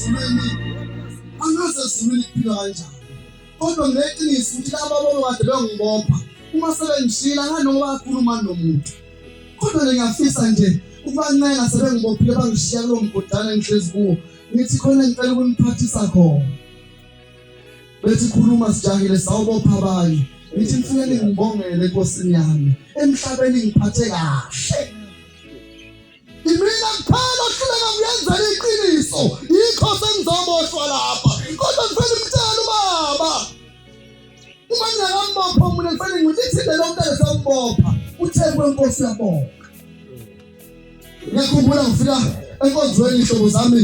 ezulwini, angazi ezulwini kuphilwa kanjani. Kodwa ngineqiniso ukuthi laba ababekade bengibopha uma sebengishila nganoma bakhuluma nomuntu. Kodwa nje ngiyafisa nje ukubancenga sebengibophile bangishiya kulo mgodana engihlezi kuwo. Ngithi khona ngicela ukuniphathisa khona. Bethi khuluma sijahile sawubopha abanye. Ngithi ngifike ningibongele enkosini yami. Emhlabeni ngiphathe kahle. Imina kuphela ohluleka kuyenzela iqiniso. Yikho sengizoboshwa lapha. Kodwa ngifela imtshela ubaba. Uma ngingakambopha umuntu ngifela ngithi lelo mntana sambopha. Uthe kwenkosi yabonga. Ngiyakhumbula ngifika enkonzweni ihlobo zami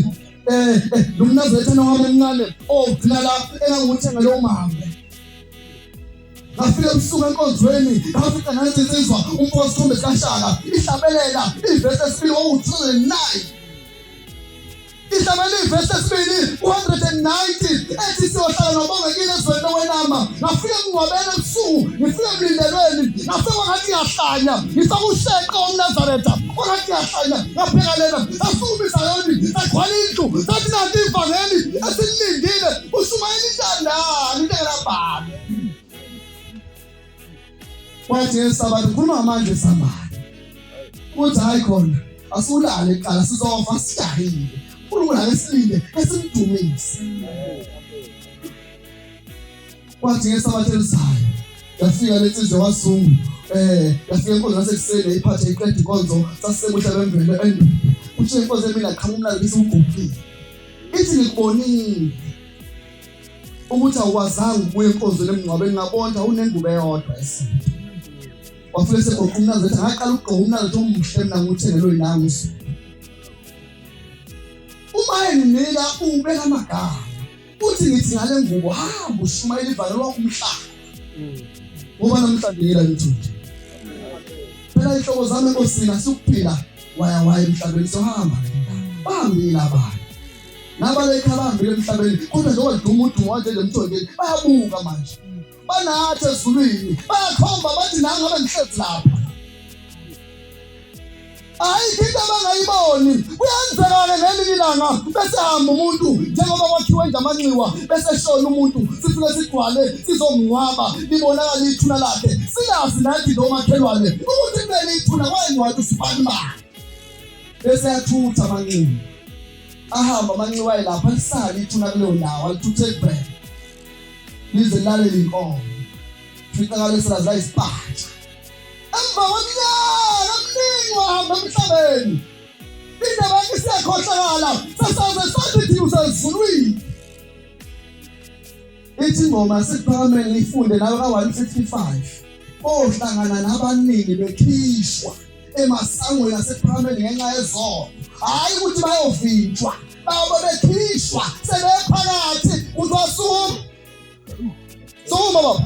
eh lo mnazaretha wami omncane ogcina la engangiwuthengele umama. Ngafika ebusuku enkonzweni ngafica nansi insizwa umfo Sithombe sikaShaka ihlabelela ivesi esibili kwaku-2009 ihlabela ivesi esibili 190 ethi siyohlala nobongekile ezweni lokwenama. Ngafika emngcwabeni ebusuku, ngifika emlindelweni, ngafika kwangathi ngiyahlanya, ngifaka usheqe womNazaretha kwangathi ngiyahlanya. Ngabheka lena, sasukuma iZayoni, sagcwala indlu, sathi nanti ivangeli esililindile, ushumayela intandane, into engenabhalo. Kwathi ngesabatha ukhuluma ngamandla esambane. Uthi hayi khona asulale kuqala sizofa sijahile. uNkulunkulu ake silinde esimdumise. Kwathi ngesabatha elizayo yafika lensizwa kwaZungu yafika inkonzo yasekuseni iphathe iqeda inkonzo sasisebuhla bemvelo endweni. Uthe inkonzo emini aqhamuka umlando bese uguqile. Ithi ngikubonile ukuthi awukwazanga ukuya enkonzweni emngcwabeni ngabona unengubo eyodwa esonto. Wafike segoqa umnazaretha ngaqala ukugqoka umnazaretha omuhle mina ngiwuthengelwe yinanga usuku. Uma enginika ubeka amagama uthi ngithi ngale ngubo hamba ushumayela ivangeli wonke umhlaba. Ngoba namhlanje ngila ngithunje. Phela inhlobo zami enkosini asikuphila waya waya emhlabeni sohamba bahambile abanye. Nabalekha bahambile emhlabeni kodwa njengoba liduma udumo kanje nje emthonjeni bayabuka manje. Banathi ezulwini bayakhomba bathi nangabe ngabe ngihlezi lapha. Ayikho into abangayiboni. Kuyenzeka-ke ngelinye ilanga bese hamba umuntu njengoba kwakhiwe nje amanxiwa bese shona umuntu sifike sigcwale sizomngcwaba libonakala ithuna lakhe singazi nathi lo makhelwane ukuthi kuleli ithuna kwayengcwatshwa usibanibani. Bese yathutha amanxiwa ahamba amanxiwa ayelapha lisale ithuna kuleyo ndawo alithuthe kuphela lize lalele inkomo fica kale selazi layisipatsha emva kweminyaka eminingi wahamba emhlabeni indaba yakhe isiyakhohlakala sasaze sathi thina usezulwini. Ithi ingoma yasekuphakameni ngiyifunde nawe ka-155 ohlangana nabaningi bekhishwa emasangweni asekuphakameni ngenxa yezono hhayi ukuthi bayovinjwa bayobe bekhishwa sebephakathi kuthiwa sukuma sukuma baba.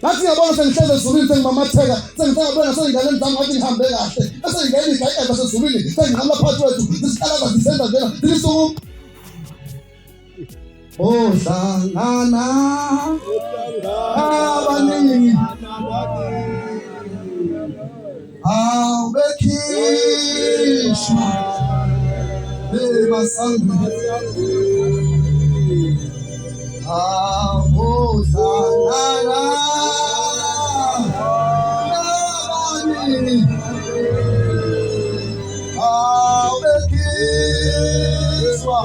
Ngathi ngiyabona sengihlezi ezulwini sengimamatheka sengisengabona seyinganeni zami ngathi ngihambe kahle bese ngingena igayigayba sezulwini senginqamula phakathi kwethu zisiqalaza zisenza njena zithi sukuma. Ohlangana abaningi awubekhishwa emasangweni awuhlangana abaningi awubekhishwa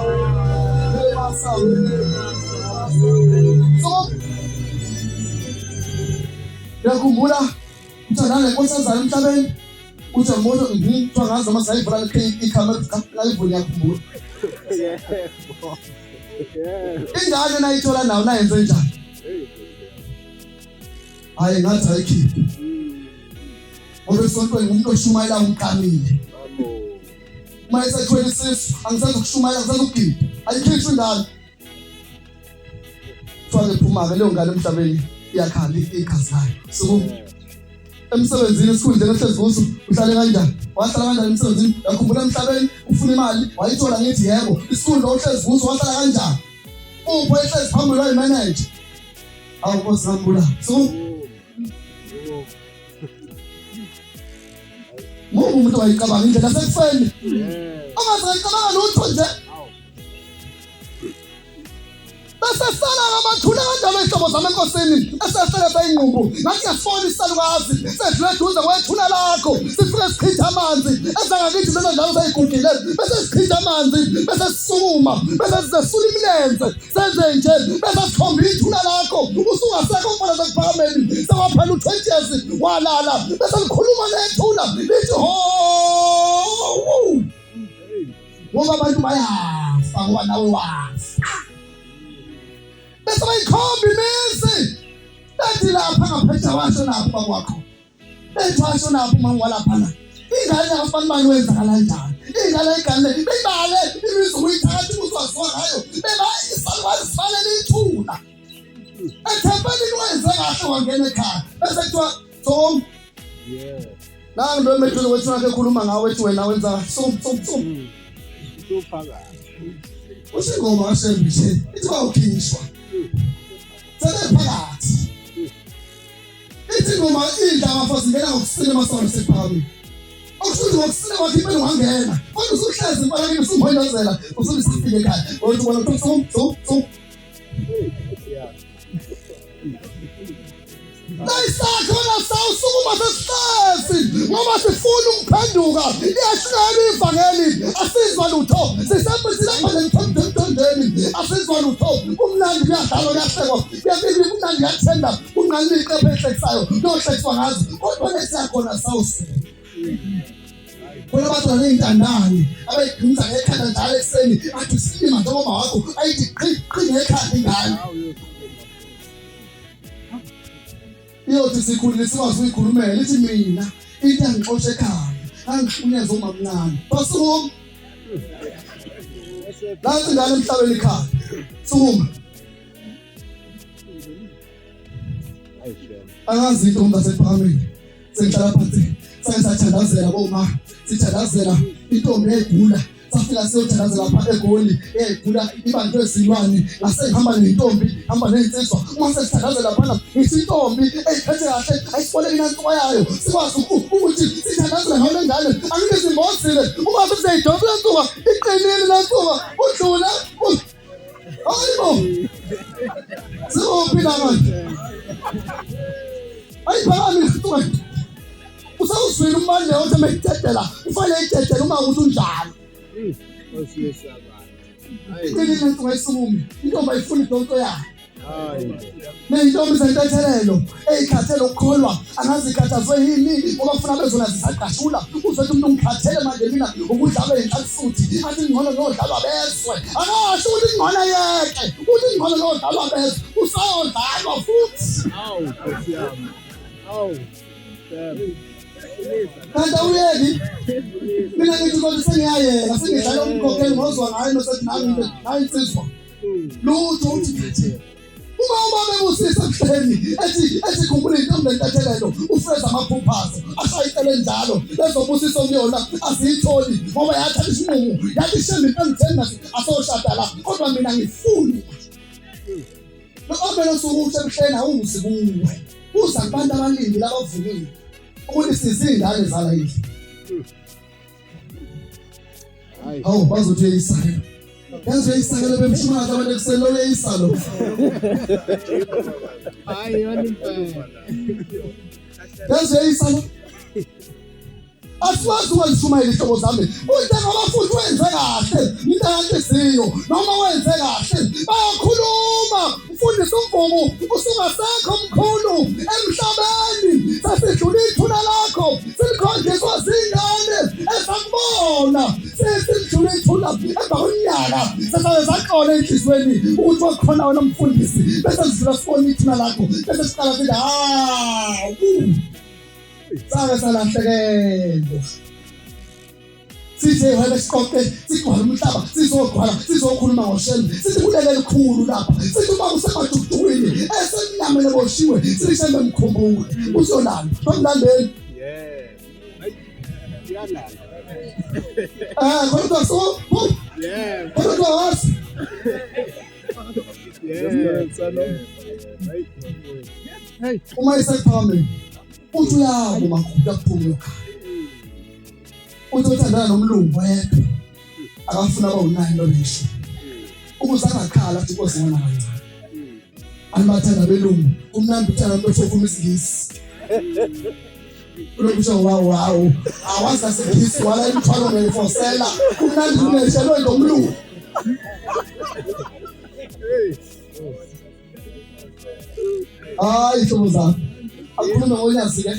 emasangweni. So uyakhumbula uthandana nenkosazana emhlabeni uthi moto kuthiwa ngazi noma sayivula ikhamera cha ngayivula ngiyakhumbula. Ingane nayithola nawo nayenze njani? Hayi ngathi ayikhiphe ngoba esontweni ngumuntu oshumayela umqamile. Uma esethwele isisu angisenza ukushumayela ngisenza ukugida ayikhishwe ingane. Kuthiwa ke phuma-ke leyo ngane emhlabeni iyakhala igazi layo. Sukuma emsebenzini esikhundleni ohlezi kuso uhlale kanjani? Wahlala kanjani emsebenzini? Uyakhumbula emhlabeni ufuna imali wayithola ngithi yebo. Isikhundla ohlezi kuso wahlala kanjani? Uphi ehlezi phambili wayimeneja? Awu Nkosi ngambulala. Sukuma. Mubi umuntu wayicabanga indlela sekufeni. Ongaze wayicabanga lutho nje. Bese sala ngamathuna kanjalo izihlobo zami enkosini esesele seyinqumbu ngathi ngasibona isalukazi sedlula eduze kwethuna lakho sifike sichitha amanzi ezangakithi lena njalo seyigugile bese sichitha amanzi bese sisukuma bese sizesula imilenze senze nje bese sikhomba ithuna lakho usungasekho mfana sekuphakameni sekwaphela u-20 years walala bese likhuluma nethuna lithi ho ngoba abantu bayafa ngoba nawe wafa bese bayikhomba imizi bethi lapha ngaphesheya washo napho bakwakho bethi washo napho uma ngwalaphana ingane yakafani bani wenzakala kanjani ingane ayigane beyibale imizi ukuyithatha ukuzwaziwa ngayo beba isalukwazi sifanele ithuna ethempelini wenze kahle wangena ekhaya bese kuthiwa Tom Yeah. Nangu lo methulo wethu wakhe ekhuluma ngawe ethi wena wenza kahle. Sum sum sum. Uphakathi. Usho ingoma kaShembe nje ithi bawukhishwa. Sebephakathi. Ithi ingoma idla abafazi ingena ngokusina emasonto sephakamile. Okusho ukuthi ngokusina kwakhe impela ungangena. Kodwa usuhlezi impela kimi usumhondozela usulisifike ekhaya. Uthi wena sum sum sum. Yeah. Nayisakhona sawusukuma sesihlezi ngoba sifuna ukuphenduka liyashunyayelwa ivangeli asizwa lutho siselapha nemthomthomthonjeni asizwa lutho kumnandi kuyadlalwa kuyahlekwa kuyabili kumnandi kuyathenda kumnandi iqephe ehlekisayo kuyohlekiswa ngazo kodwa lesiyakhona sawusuka khona abantwana ney'ntandane abayigqinza ngekhanda njalo ekuseni athi usilima njengoma wakho ayithi qhi qhi ngekhanda ingane iyothi sikhulile sikwazi ukuyikhulumela ithi mina into yangixosha ekhaya angihlukunyezwa umamncane basukuma nansi ingane emhlabeni ekhaya sukuma angazi intombi zasephakameni sengihlala phansi sake sathandazela boma sithandazela intombi eyayigula safika siyothandazela lapha egoli eyayigula ibanjwe ezilwane ngase ngihamba nentombi hamba ney'nsizwa uma sesithandazela laphana ngisho intombi eyiphethe kahle ayisiboleki nansuka yayo sikwazi ukuthi sithandazela ngayo le ngane angithi simbozile uma sesiyayidonsa le nsuka iqinile le nsuka udlule Hayibo. Sikuphi la manje? Ayiphakami isitulo. Usawuzwile umbandela othi meyidedela, ufanele idedele uma ukuthi unjalo. Nkosi yesabantu. Iqinile lento ngayisukumi. Intombi ayifuni idonso yayo. Hayi. Neyintombi zentethelelo eyikhathele ukukholwa angazi ikhathazwe yini ngoba kufuna bezona zisagqashula uzothi umuntu ngikhathele manje mina ukudlalwa yinhlalisuthi athi ngcono nodlalwa bezwe akasho ukuthi ngcono yeke uthi ngcono nodlalwa bezwe usayodlalwa futhi Awu Nkosi yami. Awu. Kanti awuyeki mina ngithi kodwa sengiyayeka sengidlala umkhokheli ngozwa ngayo nosethi nami nayi insizwa lutho uthi khathele uma ubaba ebusisa ebuhleni ethi ethi khumbula intombi entathelelo ufeza amaphuphazo ashayicele njalo lezobusiso kuyona aziyitholi ngoba yathatha isinqumo yathi shembe into engithenga asoshada la kodwa mina ngifuni lo osuku uthi ebuhleni awuzi kuwe uza kubantu abaningi labavumile ukuthi sizingane zala indlu. Hawu bazothi uyeyisakela. Yazi uyeyisakela bemshumaza abantu ekuseni lo uyeyisa lo. Hayi yona impela. Yazi uyeyisa lo. Asikwazi ukuzishumayela ihlobo zami. Kunjengoba futhi wenze kahle intanhliziyo noma wenze kahle bayakhuluma mfundisi umvubu usungasekho mkhulu emhlabeni sesidlula ithuna lakho silikhonjiswa zingane esakubona sesidlula ithuna emva kweminyaka sesabe saxola enhliziyweni ukuthi wakhona wena mfundisi bese sidlula sibona ithuna lakho bese siqala sithi hawu sake salahlekelwa sithe wena siqoqe sigcwala umhlaba sizogcwala sizokhuluma ngoshembe sithi kulele elikhulu lapha sithi uma kusemajukujukwini esemnyameni eboshiwe sithi shembe mkhumbule uzolanda bamlandeli eh kodwa so kodwa wazi uma isephambili uthi uyabo makhulu akuphuma uyokhaya uthi uthandana nomlungu wedwa akafuna abawu-nine babeyishumi ukuze angakhala athi inkosi ngona kancane. Anibathanda abelungu, kumnandi ukuthanda umuntu okhuluma isiNgisi. Ulokusho wow wow. Awazi asingisi wala imthwalo ngiyifosela. Kumnandi kungeshelwe ngomlungu. Hayi hlobo zami. Akukhulume ngonyazi ke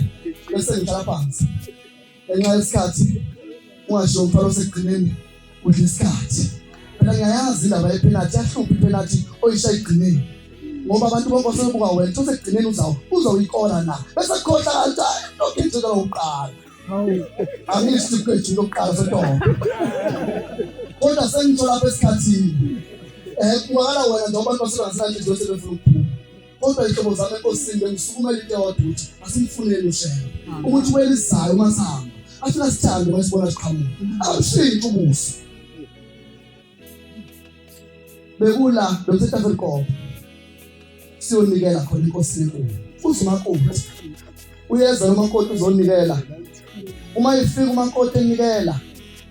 bese ngihlala phansi. Ngenxa yesikhathi ungasho umfana osekugcineni udla isikhathi. Phela ngiyayazi indaba yepenalty yahlupha ipenalty oyishaya ekugcineni. Ngoba abantu bonke basebuka wena usekugcineni uzawu uzawuyikora na. Bese kukhohlakala ukuthi hayi lokhu injena lokuqala. Angisho ukuthi lokuqala sentombi. Kodwa sengithola lapha esikhathini. Eh kubakala wena njengoba abantu basebenzisa inhliziyo sebefuna ukuphuma. Kodwa ihlobo zami enkosini bengisukumela into eyodwa ukuthi asimfuneni uShembe. Ukuthi kwelizayo uma sihamba afika sithande uma sibona siqhamuka. Abushintshi ubuso. Bekula bekuseTafelkop. Siyonikela khona inkosini enkulu. Uze umakoti. Uyeza lo makoti uzonikela. Uma ifika umakoti enikela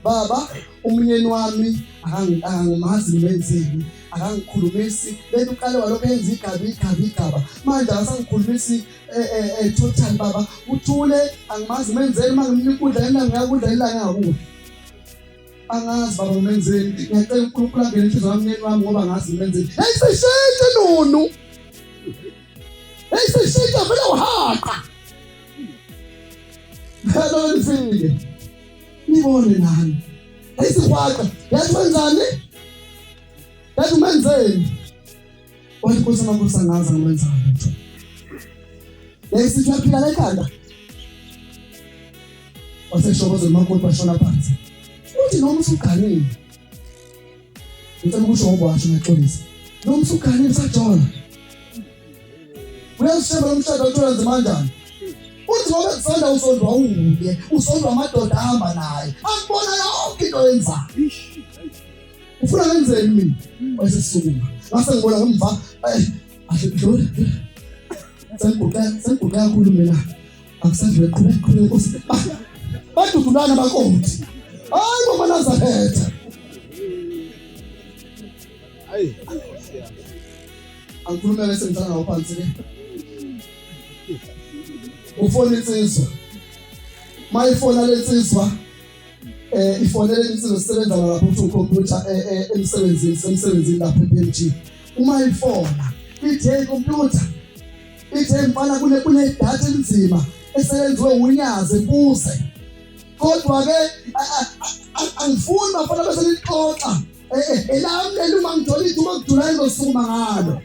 baba umnyeni wami akangimazi ngimenzeni akangikhulumisi lento uqale walokhu enza igaba igaba igaba manje akasangikhulumisi eh, eh, eh, total baba uthule angimazi ngimenzeni uma ngimnika ukudla yena ngiyakudla ilanga engakudla angazi baba ngimenzeni ngiyacela uNkulunkulu angene inhliziyo yami wami ngoba ngazi ngimenzeni hey sishintshe nunu hey sishintshe vele uhaqa phela nifike nibone nani ayisihwaqa yathi wenzani yathi umenzeni wathi nkosi amakhosi angazi angimenzani lutho yayisithi uyaphila la ekhanda waseshokozela umakoti washona phansi uthi noma usuganile ngicela ukusho ngokwasho ngiyaxolisa noma usuganile usajola uyazishemba lo mshado othola nzima kanjani uthi ngoba kusanda usondwa uye usondwa amadoda ahamba naye akubona yonke into oyenzayo ufuna ngenzeni mina wayesesukuma ngase ngibona ngemva eh ahle dlula sengiguqe sengiguqe kakhulu mina akusadlule qhubeka qhubeka nkosi badudulana bakoti hayi mama Nazaretha Hayi. Angikhulumele sengicela ngawo phansi ke. Ufona insizwa. Mayifona lensizwa eh ifonele insizwa sisebenza lapho uthi computer eh, eh, emsebenzini semsebenzini lapha ePMG. Uma ifona ithi hey computer ithi mfana kune kunedatha elinzima eselenziwe unyazi mpuze. Kodwa ke angifuni bafana bese lixoxa Eh, eh, elami leli uma ngithola ithuba kudulayo ngizosukuma ngalo.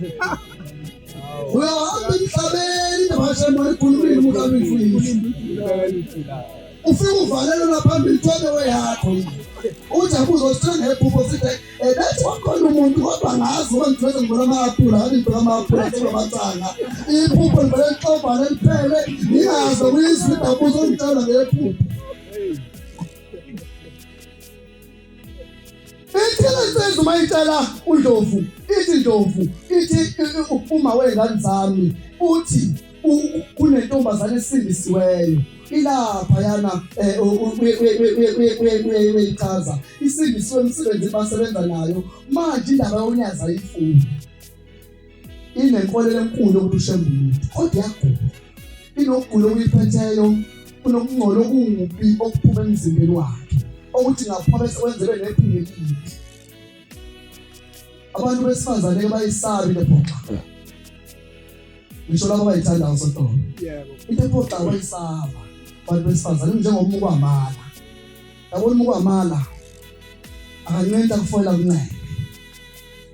Uyahamba emhlabeni indaba ikhulumile umuntu abifuyile. Ufike uvalelwe lapha phambili thole weyakho. Uthi abuze usithenga ngephupho sithi eh bethi wakhona umuntu kodwa ngazi ngoba ngiveze ngibona ama-apula ngathi ngibheka ama-apula sekumathanga. Iphupho livele lixovane liphele ngingaze kuyizwe indaba uzongitshela ngephupho. Ithela insizwa uma itshela uNdlovu, ithi Ndlovu, ithi uma wey'ngane zami, uthi kunentombazane esindisiweyo ilapha yana eh, uyayichaza isindisiwe emsebenzini basebenza nayo manje indaba yonyazi ayifuni inenkolelo enkulu yokuthi ushembe umuntu kodwa iyagula inokugula okuyiphetheyo kunokungcola okubi okuphuma emzimbeni wakhe okuthi ngaphuma bese kwenzelwe nephunga elibi abantu besifazane ke bayisabi lephoxa ngisho labo abayithandayo sodolo yebo into ephoxa bayisaba abantu besifazane njengomukwamala yabona umukwamala akancenta kufoyela kuncele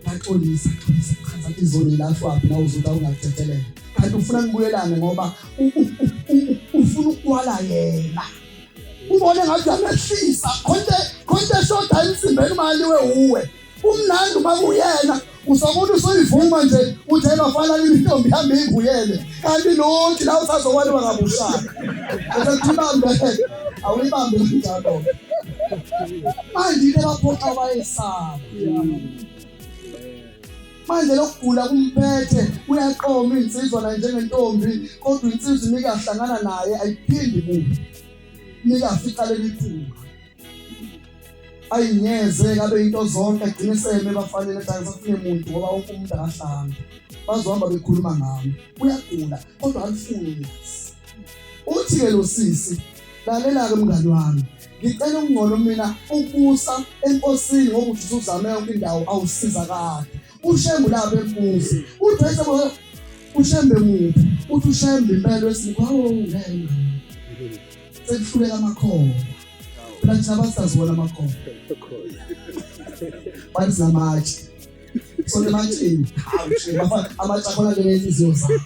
Yaxolisa, xolisa, chaza izoni lahlwaphi la uzothi awungakuthethelela. Kanti ufuna nibuyelane ngoba ufuna ukwala yena. Ubone ngathi uyamehlisa khonto khonto eshoda emzimbeni uma aliwe uwe. Umnandi uma kuyena usomuntu usuyivuma nje uthi bafana kimi intombi yami inguyele kanti nothi la usazokwaliwa kabushaka. Bese kuthi ibambe awuyibambe kanjalo. Manje into abaphoxa bayesaba. Manje lokugula kumphethe uyaqoma insizwa naye njengentombi kodwa insizwa imike yahlangana naye ayiphindi buye. Imike yafica leli phunga. Ayinyeze kabe into zonke agcine seme bafanele ethi angisafune muntu ngoba wonke umuntu akahlambi. Bazohamba bekhuluma ngami. Uyagula kodwa alifuni unyazi. Uthi-ke lo sisi, lalela-ke mngani wami, ngicela ukungcono mina ukubusa enkosini ngoba uthi usuzame yonke indawo awusizakali. UShembe ulapha embuzi. Uthi wayesebo uShembe muphi? Uthi uShembe impela wesilungu. Hawu ngeke. Sekuhluleka amakhoba. Phela thina basaziwona amakhoba. Bathi sinamatshe. Sona ematsheni. Hawu Shembe bafana amatshe akhona njengenhliziyo zabo.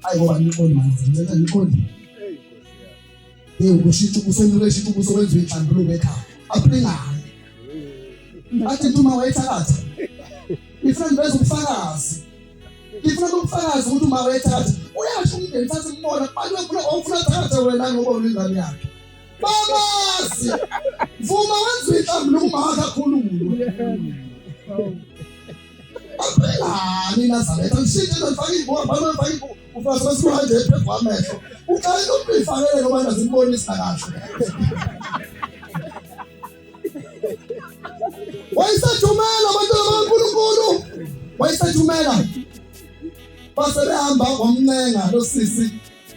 Hayi ngoba niqondi manje, ngicela niqonde. Hey ukushintsha ubuso unyuke eshintsha ubuso wenziwe inhlambuluko ekhaya. Akulingani. Athi uma wayethakatha. Ifuna ngiveze ubufakazi. Ngifuna ubufakazi ukuthi uma wayethakatha uyasho umndeni thatha imbona abantu befuna ofuna thakathe wena ngoba ulingane yakhe. Babazi. Vuma wenziwe inhlambuluko uma wakhe akhululwe. Aphilani Nazaretha nishintshe nifake iy'buko abantu befake iy'buko ufake besibuka nje phezu kwamehlo uqale into uyifakele ngoba nazimbonisa kahle wayesethumela abantwana bakaNkulunkulu wayesethumela base behamba wamncenga lo sisi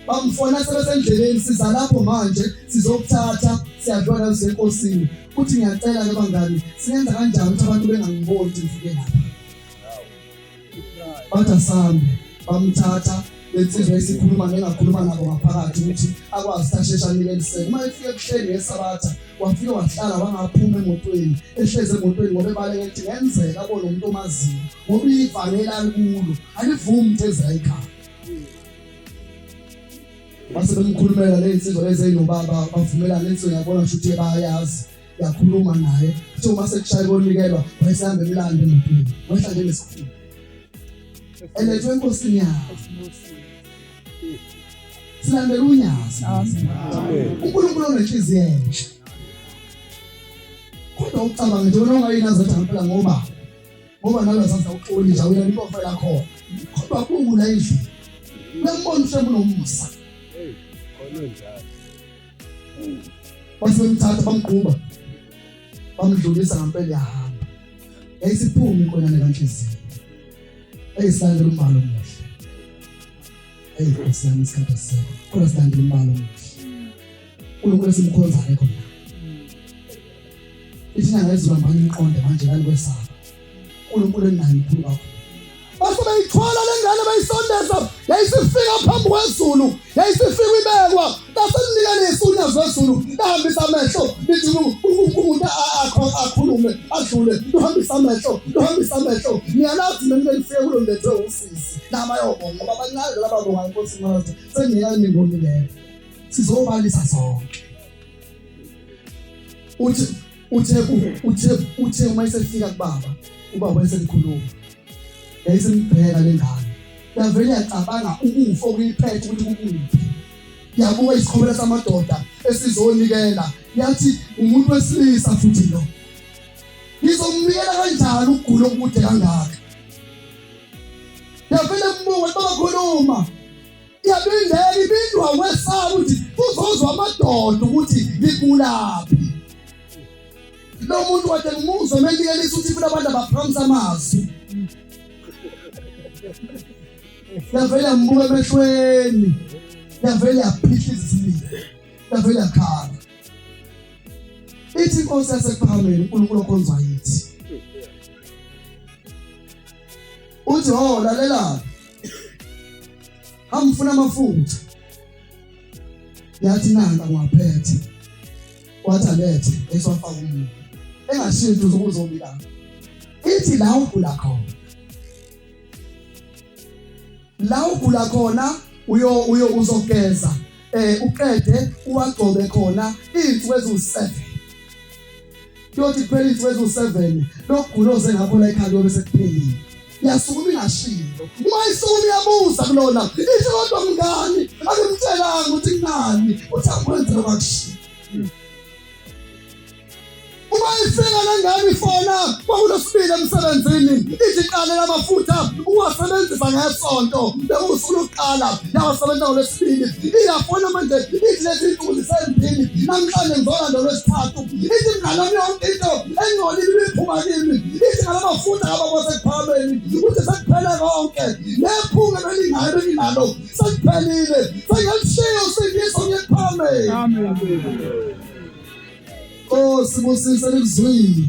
bamfona sebesendleleni siza lapho manje sizokuthatha siyadlula nazo senkosini uthi ngiyacela ke bangani singenza kanjani ukuthi abantu bengangiboni ukuthi ngifike lapha bathi asambe bamthatha lensizwa isikhuluma nengakhuluma nabo ngaphakathi ukuthi akwazi ukuthi asheshe anikeliseke uma efika ebuhleni ngesabatha wafike wahlala wangaphuma emotweni ehlezi emotweni ngoba ebaleke ukuthi ngenzeka abone umuntu omaziyo ngoba ivangeli alikulo alivumi ukuthi eza ekhaya Base bemkhulumela le insizwa lezi ezinobaba bavumelana insizwa yabona kusho ukuthi bayazi yakhuluma naye kuthiwa uma sekushaya konikelwa wayesehamba emlando emotweni wehla njengesikhulu elethwe enkosini yakhe silandela unyazi uNkulunkulu onenhliziyo enhle kodwa ucabanga nje wena ongayinazathi ngempela ngoba ngoba nalo sasa uxoli nje awuyena inkofa yakhona kodwa kula endlini uyambona uShembe unomusa hey khona njalo basemthatha bamgquba bamdlulisa ngempela yahamba yayisiphuma inkonyane kanhliziyo eyisilandela umbalo omuhle eyi nkosi yami isikhathi asisekho kodwa silandela umbalo omuhle uNkulunkulu esimkhonzayo khona Ithi inyanga yezulu hambani niqonde manje lani kwesaba. uNkulunkulu eninaye mkhulu kakhulu. Base beyithwala le ngane bayisondeza yayisifika phambi kwezulu yayisifika ibekwa laselinikele unyazi lwezulu lahambisa amehlo lithi umuntu akhulume adlule luhambisa amehlo luhambisa amehlo niyalazi mina nifike kulo lethwe usizi nabayobonga ngoba abancane lababonga inkosi manje sengiyani ningonileyo sizobalisa sonke uthi uthe uthe uthe uma esefika kubaba ubaba wayesemkhuluma yayisimbheka lengane yavele yacabanga ukufa okuyiphethe ukuthi kukuphi yabuka isikhobela samadoda esizonikela yathi umuntu wesilisa futhi lo ngizomnikela kanjani ukugula okude kangaka yavele mbuka baba khuluma Iyabindeka ibindwa kwesaba ukuthi kuzozwa amadoda ukuthi ngigulaphi. Lo muntu kade ngimuzwe melikelisa ukuthi funa abantu abaphakamisa amazwi. Yavele yambuka emehlweni. Yavele yaphihla izililo. Yavele yakhala. Ithi inkosi yasekuphakameni uNkulunkulu okhonzwa yithi. Uthi oh lalela Hamba ufuna amafutha. Yathi nanka ngiwaphethe. Wathi alethe eswafaka umuntu. Engashiyo into zokuzobika. Ithi la ugula khona. La ugula khona uyo uyo uzogeza eh uqede uwagcobe khona izinsuku eziwu7. Kuyothi kuphela izinsuku eziwu-7 lokugula oze ngakho la ekhaya kuyobe sekuphelile. Yasukuma ingashilo. Uma isukuma iyabuza kulona, ithi kodwa mngani, angimtshelanga ukuthi kunani, uthi angikwenze lokho akushilo. Uma ifika le ngane ifona, Kwakulosibili emsebenzini, ithi iqale lamafutha uwasebenzisa ngesonto, bekuwusuku lokuqala yawasebenzisa ngolwesibili. Iyafona manje ithi lezi zinsuku zisempini, namhlanje ngizolanda olwesithathu. Ithi mngani wami yonke into engcolile ibiphuma kimi, ithi ngalamafutha kababa wasekuphakameni ukuthi sekuphele konke, nephunga belingayo benginalo sekuphelile, sengiyalushiya usindiso ngiyekuphakameni. Amen. Nkosi busise likuzwile.